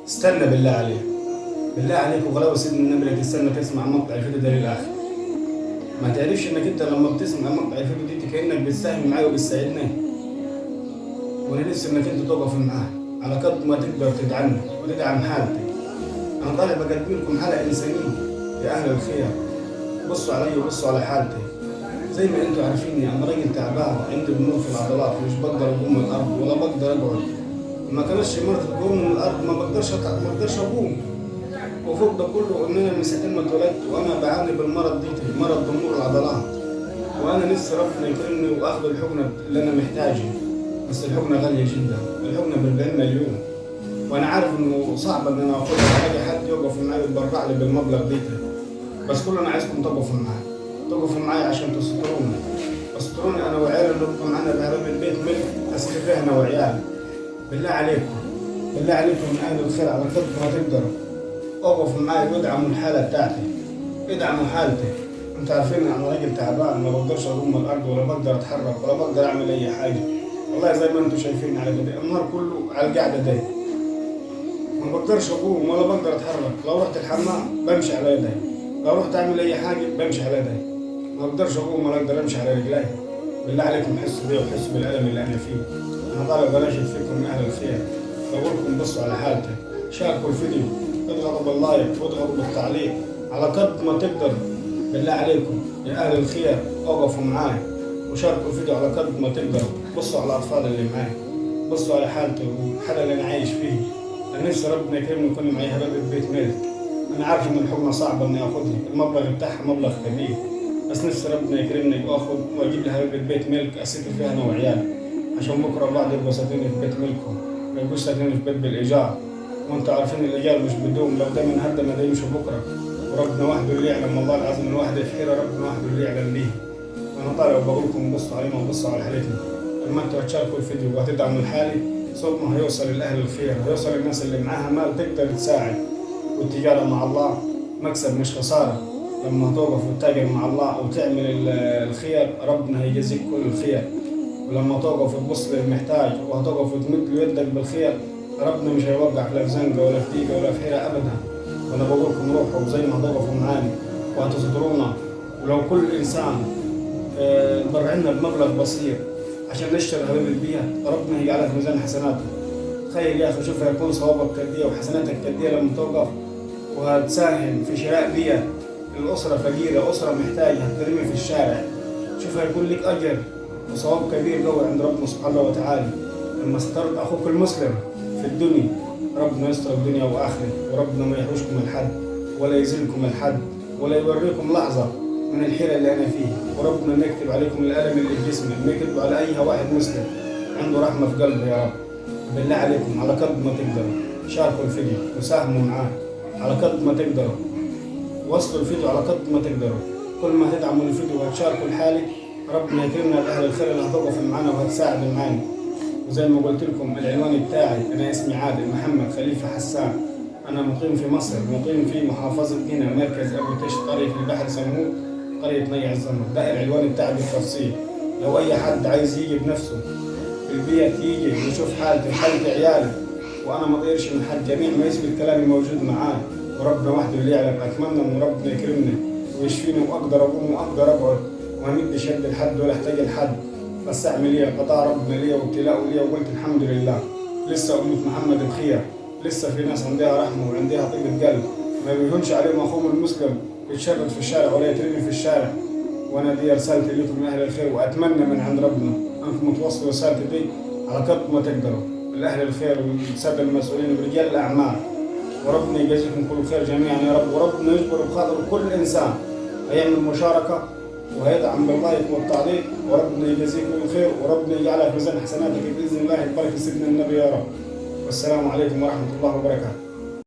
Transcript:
استنى بالله عليك، بالله عليك وغلاوة سيدنا النبي لا تستنى تسمع مقطع الفيديو ده للآخر. ما تعرفش انك انت لما بتسمع مقطع الفيديو دي كأنك بتساهم معايا وبتساعدني، وانا نفسي انك انت تقف معايا على قد ما تقدر تدعمني وتدعم حالتي. انا طالع بقدم لكم حلقة انسانية يا اهل الخير، بصوا علي وبصوا على حالتي. زي ما انتوا عارفيني انا راجل تعبان، عندي ضمور في العضلات، مش بقدر اقوم من الارض ولا بقدر اقعد. ما كانش مرض تقوم من الارض ما بقدرش اقوم. وفوق ده كله ان انا من ساعتين ما اتولدت وانا بعاني بالمرض دي، مرض ضمور العضلات. وانا نفسي ربنا يكرمني واخد الحقنة اللي انا محتاجها، بس الحقنة غالية جدا، الحقنة ب 40 مليون، وانا عارف انه صعب ان انا اخدها، الاقي حد يقف معايا ويتبرع لي بالمبلغ دي. بس كل انا عايزكم تقفوا معايا، تقفوا معايا عشان تستروني، تستروني انا وعيالي اللي بقوا معانا بهرب البيت ملك اسير فيها انا وعيالي. بالله عليكم، بالله عليكم من اهل الخير على قد ما تقدروا اقفوا معايا وادعموا الحالة بتاعتي، ادعموا حالتي. انتوا عارفين انا راجل تعبان، ما بقدرش اقوم من الارض ولا بقدر اتحرك ولا بقدر اعمل اي حاجة. والله زي ما انتوا شايفين على كده النهار كله على القعدة دي، ما بقدرش اقوم ولا بقدر اتحرك. لو رحت الحمام بمشي على يدي، لو رحت اعمل اي حاجة بمشي على يدي، ما بقدرش اقوم ولا اقدر امشي على رجلي. بالله عليكم حسوا بيا وحسوا بالالم اللي انا فيه. انا طالع بناشد فيكم من اهل الخير، بقول لكم بصوا على حالتي، شاركوا الفيديو، اضغطوا بال like واضغطوا بالتعليق على قد ما تقدروا. بالله عليكم يا اهل الخير اقفوا معاي وشاركوا الفيديو على قد ما تقدروا. بصوا على الاطفال اللي معاي، بصوا على حالتي والحالة اللي انا عايش فيها. انا نفسي ربنا يكرمني ويكون معايا هباب البيت ملك. انا عارف ان الحقنة صعبة اني اخدها، المبلغ بتاعها مبلغ كبير، بس نفسي ربنا يكرمني واخد واجيب لي هباب البيت ملك اسكن فيها انا وعيالي، عشان بكره بعد يبقوا ساكنين في بيت ملكهم، ما يبقوش ساكنين في بيت بالايجار. وانتوا عارفين الايجار مش بدوم، لو ده من هدا ما ده يمشي بكره، وربنا وحده اللي يعلم. والله العظيم الواحد في حيره، ربنا وحده اللي يعلم بيه. وانا طالع وبقول لكم بصوا علينا وبصوا على حالتنا. لما انتوا هتشاركوا الفيديو وهتدعموا الحالي، صوتنا هيوصل للاهل الخير، هيوصل للناس اللي معاها مال تقدر تساعد. والتجارة مع الله مكسب مش خسارة. لما تقف وتتاجر مع الله وتعمل الخير ربنا هيجازيك كل الخير. ولما تقف وتبص للمحتاج وهتقف وتمد له يدك بالخير، ربنا مش هيوقعك لا في زنقه ولا في ضيقه ولا في حيره ابدا. وانا بقول لكم روحوا زي ما هتقفوا معانا وهتسترونا. ولو كل انسان برع لنا بمبلغ بسيط عشان نشتري هباب البيت، ربنا هيجعلها في ميزان حسناته. تخيل يا اخي، شوف هيكون صوابك قد ايه وحسناتك قد ايه لما تقف وهتساهم في شراء بيت الاسرة فقيرة، اسره محتاجه هترمي في الشارع. شوف هيكون لك اجر وصواب كبير قوي عند ربنا سبحانه وتعالى. لما سترت اخوك المسلم في الدنيا، ربنا يستر الدنيا واخره، وربنا ما يحوشكم الحد ولا يزيلكم الحد ولا يوريكم لحظة من الحيرة اللي انا فيها. وربنا ما يكتب عليكم الالم اللي في جسمي، ما يكتب على اي واحد مسلم عنده رحمه في قلبه يا رب. بالله عليكم على قد ما تقدروا شاركوا الفيديو وساهموا معاه على قد ما تقدروا، وصلوا الفيديو على قد ما تقدروا. كل ما تدعموا الفيديو وهتشاركوا الحالي، ربنا يكرمنا بأهل الخير اللي هتقف معانا وهتساعد معانا. وزي ما قلت لكم العنوان بتاعي، انا اسمي عادل محمد خليفة حسان، انا مقيم في مصر، مقيم في محافظة قنا، مركز ابو تش، قرية البحر سمهود، قرية نيع الزمر. ده العنوان بتاعي بالتفصيل. لو اي حد عايز يجي بنفسه في البيت يجي ويشوف حالتي وحالة عيالي، وانا ما اطيرش من حد، جميع ما يثبت كلامي موجود معاه، وربنا وحده اللي يعلم. اتمنى ان ربنا يكرمني ويشفيني واقدر اقوم واقدر اقعد وما مدش يد لحد ولا احتاج لحد. بس اعمل ايه؟ قضاء ربنا ليا وابتلاء ليا، وقلت الحمد لله لسه أمة محمد بخير، لسه في ناس عندها رحمة وعندها طيبة قلب، ما بيهونش عليهم اخوهم المسلم يتشرد في الشارع ولا يترمي في الشارع. وانا دي رسالتي لكم من اهل الخير، واتمنى من عند ربنا انكم توصلوا رسالتي دي على قد ما تقدروا لاهل الخير والسادة المسؤولين ورجال الاعمال. وربنا يجازيكم كل خير جميعا يا رب، وربنا يجبر بخاطر كل انسان هيعمل مشاركة وهيدعم باللايك والتعليق، وربنا يجازيكم الخير، وربنا يجعلها في ميزان حسناتك باذن الله ببركة سيدنا النبي يا رب. والسلام عليكم ورحمة الله وبركاته.